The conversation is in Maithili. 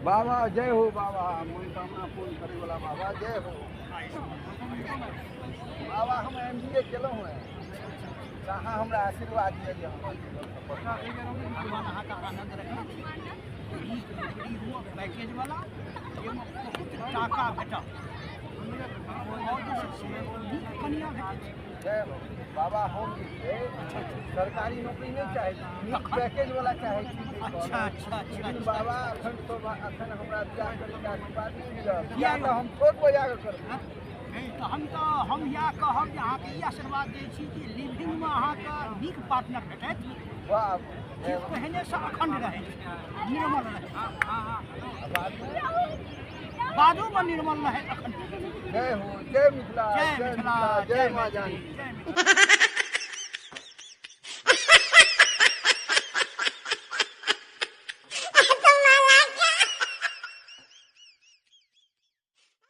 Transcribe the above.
बाबा जय हो बाबा, मनोकामना पूर्ण करे वाला बाबा जय हो। बाबा हम MBA केलहुँ हेँ, अहाँ हमरा आशीर्वाद दिअ जे हम भगवान अहाँके आनन्द रखै। नीक नौकरी हुअ, पैकेज वाला, जाहिमे बहुत टाका भेटत और जे छै से नीक कनिया भेटत। जय हो बाबा। हम जे छै सरकारी नौकरी नहि चाहै छी, नीक पैकेज वाला चाहै छी। अच्छा अच्छा अच्छा। लेकिन बाबा अखन तो अखन हमरा बियाह करैके आशीर्वाद नहि मिलल। बियाह तऽ हम छोट बजा कऽ करबै। तहन तऽ हम इएह कहब जे अहाँके ई आशीर्वाद दै छी कि लिविंगमे अहाँके नीक पार्टनर भेटत वाह। जे पहिनेसँ अखण्ड रहै छै, निर्मल रहै, बादोमे निर्मल रहै, अखण्ड। जय हो, जय मिथिला। जय मिथिला, जय माँ जानकी। जय मिथिला।